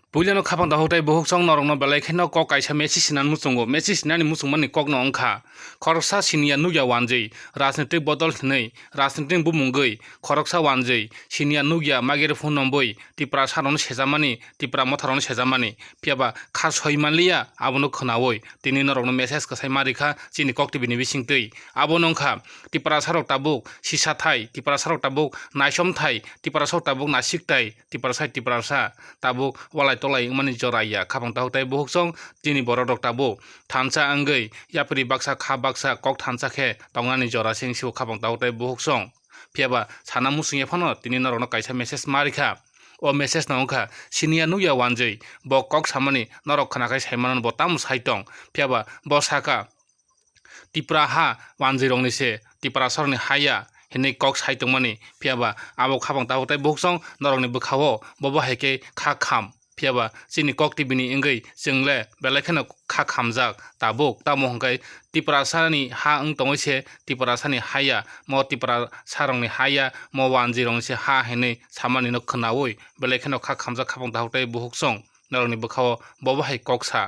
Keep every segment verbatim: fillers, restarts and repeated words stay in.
Puilano khapang dahok tei buhuk song norokno belai kheno kok kaisa message sinani muchungo. Message sinani muchungmani kokno wngkha, khoroksa siniya nukya wanjwi, rajnitik bodol hinwi, rajnitik bumungwi, khoroksa wanjwi, siniya nukya magere phone nombwi, Tiprasa rokno sejamani, Tipra motha rokno sejamani, phiyaba kha soi manliya, abono khwnawi tini norokno message kwsai ma rikha chini kok T V ni bisingtwi. Abono wngkha, Tiprasa rok tabuk sisa thai, Tiprasa rok tabuk naisom thai, Tiprasa rok tabuk nasik thai, Tiprasa, Tiprasa tabuk walai tolai wngmani jora ya, khapang tahuk tei buhuk song chini borok rok tabuk thansa wngwi yapri baksa kha baksa kok thansa khe tongnani jora se wngsibo khapang tahuk tei buhuk song. Phiyaba sana muchungya phano tini norokno kaisa message ma rikha. O message no wngkha, siniya nukya wanjwi bo kok samani norok khwnakhai saimano bo tamo sai tong. Phiyaba bo saka, Tipra ha wanjwirokni se, Tiprasarokni ha ya hinwi kok sai tongmani. Phiyaba abo khapang tabuk tei buhuk song norokni bwkha-o bo bo hai khe kha kham. Phiyaba chini kok T V ni wngwi chwng le belai kheno kha khamjak tabuk. Tamo hwnkhe Tiprasani ha wng tongwi se, Tiprasani ha ya, mo Tiprasarokni ha ya, mo wanjwirokni se ha hinwi samani no khwnawi belai kheno kha khamjak khapang tabuk tei buhuk song norokni bwkha-o bo bo hai kok sa.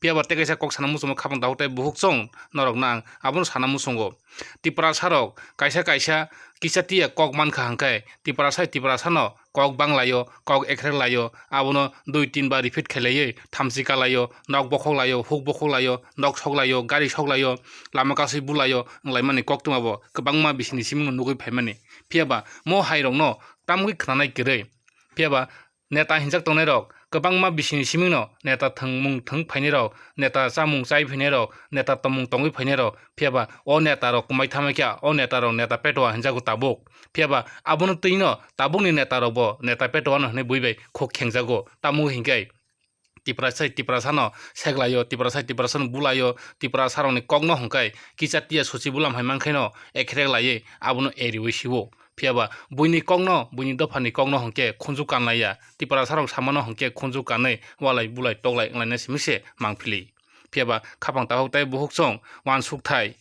Phiyaba tei kaisa kok sana muchungo khapang tabuk tei buhuk song norokno ang abono sana muchungo. Tiprasa rok kaisa kaisa kisa tiya kok mankha hwnkhe Tiprasa Tiprasa no kok bang laio, kok ekrek laio, abono dui tin bar repeat khe laiwi thamchi ka laio, nok bokhok laio, huk bokhok laio, nok sok laio, gari sok laio, lama kasui bu laio wnglaimani koktwma bo kwbangma bisingni simingno nugwi phaimani. Phiyaba mo hai rokno tamgwi khwnanai kwrwi. Phiyaba neta hinjak tongnai rok kwbangma bisingni simingno neta thwngmung thwng phainai rok, neta chamung chai phainai rok, neta tongmung tongwi phainai rok, phiyaba o neta rok kwmai thamai kha, o neta rok neta petwa hinjago tabuk. Phiyaba abono twino tabukni neta rok bo neta petwa no hinwi bui bai khuk khengjago. Tamo hinkhe Tiprasa Tiprasa no seklaio, Tiprasa Tiprasa no bulaio, Tiprasa rokni kokno hwnkhe kisa tiya suchi bulam hai mankhaino ekrek laiwi abono eriwi siwo. Phiyaba buini kokno, buini dophani kokno hwnkhe khunju kanlaiya, Tiprasarok samano hwnkhe khunju kanwi walai bulai toklai wnglaina simi se mangphili. Phiyaba khapang tahuk tei buhuk song wansuk thai,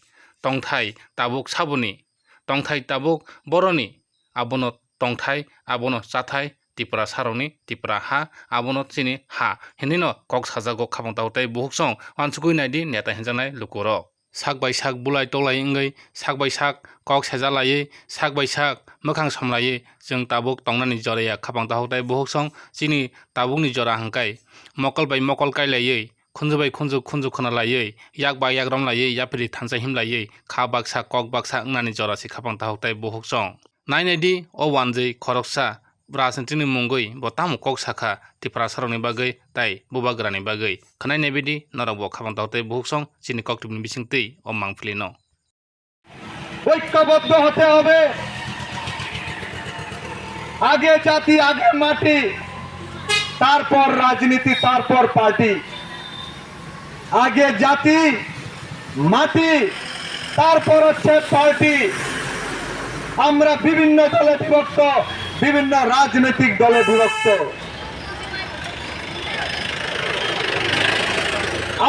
tongthai tabuk saboni, tongthai tabuk boroni, abono tongthai, abono chathai, Tiprasarokni Tipra ha, abono chini ha hinwino kok sajago khapang tahuk tei buhuk song wansugwi naidi neta hinjaknai lukurok. Sak bai sak bulai toklai wngwi, sak bai sak kok sejalaiwi, sak bai sak mwkhang somlaiwi chwng tabuk tongnani joraya khapang tahuk tei buhuk song chini tabukni jora hwnkhe mokol bai mokol kailaiwi, khunju bai khunju khunju khwnalaiwi, yak bai yak romlaiwi, yapri thansa himlaiwi, kha baksa kok baksa wngnani jora se khapang tahuk tei buhuk song. Nainai di o wanjwi khoroksa rajnitini mungwi bo tamo kok sakha Tiprasarokni bagwi tai bubagrani bagwi. Khwnai naibaidi norok bo khapang tao tei buhuk song chini koktwmni bisingtwi o mangpili no. ঐক্যবদ্ধ হতে হবে। আগে জাতি, আগে মাটি, তারপর রাজনীতি, তারপর পার্টি। আগে জাতি, মাটি, তারপর হচ্ছে পার্টি। আমরা বিভিন্ন দলে বিভক্ত, বিভিন্ন রাজনৈতিক দলে বিভক্ত।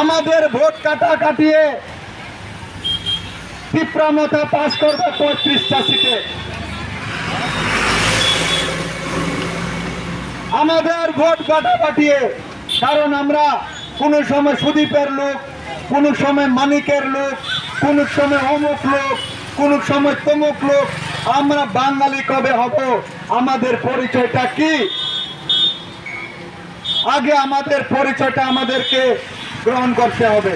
আমাদের ভোট কাটা কাটিয়ে তিপ্রা মথা পাস করবে পঁয়ত্রিশটা সিটে। আমাদের ভোট কাটা কাটিয়ে, কারণ আমরা কোনো সময় সুদীপের লোক, কোনো সময় মানিকের লোক, কোনো সময় অমুক লোক, কোনো সময় তমুক লোক। আমরা বাঙালি কবে হব? আমাদের পরিচয়টা কি? আগে আমাদের পরিচয়টা আমাদেরকে গ্রহণ করতে হবে।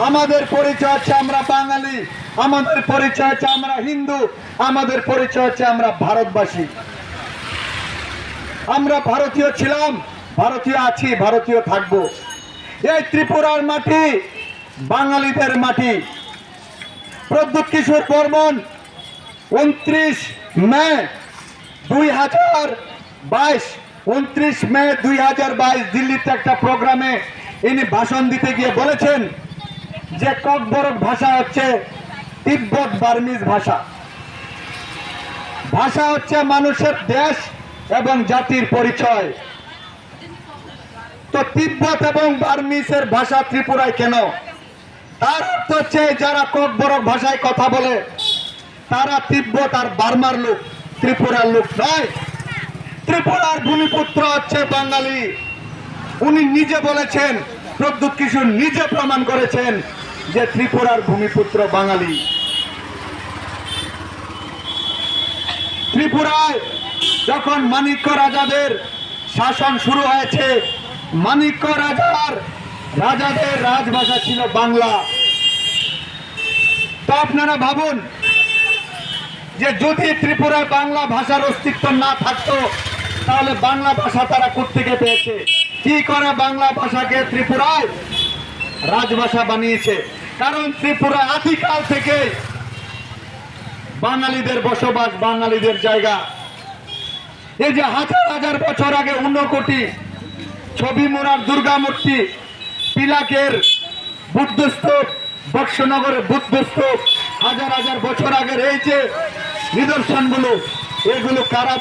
আমাদের পরিচয় হচ্ছে আমরা বাঙালি, আমাদের পরিচয় হচ্ছে আমরা হিন্দু, আমাদের পরিচয় হচ্ছে আমরা ভারতবাসী। আমরা ভারতীয় ছিলাম, ভারতীয় আছি, ভারতীয় থাকব। এই ত্রিপুরার মাটি বাঙালিদের মাটি। প্রদ্যুৎ কিশোর বর্মন ঊনত্রিশ মে দুই হাজার বাইশ, ঊনত্রিশ মে দুই হাজার বাইশ দিল্লিতে একটা প্রোগ্রামে ইনি ভাষণ দিতে গিয়ে বলেছেন যে ককবরক ভাষা হচ্ছে তিব্বত বার্মিজ ভাষা। ভাষা হচ্ছে মানুষের দেশ এবং জাতির পরিচয়। তো তিব্বত এবং বার্মিজের ভাষা ত্রিপুরায় কেন? তার অর্থ হচ্ছে, যারা ককবরক ভাষায় কথা বলে, তারা তিব্বত আর বার্মার লোক, ত্রিপুরার লোক নয়। ত্রিপুরার ভূমিপুত্র হচ্ছে বাঙালি। উনি নিজে বলেছেন, প্রদ্যুৎ কিশোর নিজে প্রমাণ করেছেন যে ত্রিপুরার ভূমিপুত্র বাঙালি। ত্রিপুরায় যখন মাণিক্য রাজাদের শাসন শুরু হয়েছে, মাণিক্য রাজার, রাজাদের রাজভাষা ছিল বাংলা। তো আপনারা ভাবুন যে যদি ত্রিপুরায় বাংলা ভাষার অস্তিত্ব না থাকতো, তাহলে বাংলা ভাষা তারা কোত্থেকে পেয়েছে? কি করে বাংলা ভাষাকে ত্রিপুরায় রাজভাষা বানিয়েছে? কারণ ত্রিপুরা আদিকাল থেকে বাঙালিদের বসবাস, বাঙালিদের জায়গা। এই যে হাজার হাজার বছর আগে ঊনকোটি, ছবিমুড়ার দুর্গা মূর্তি, পিলাকের বুদ্ধ স্তূপ, বক্সনগরের বুদ্ধ স্তূপ, হাজার হাজার বছর আগের এই যে নিদর্শনগুলো, এগুলো কারা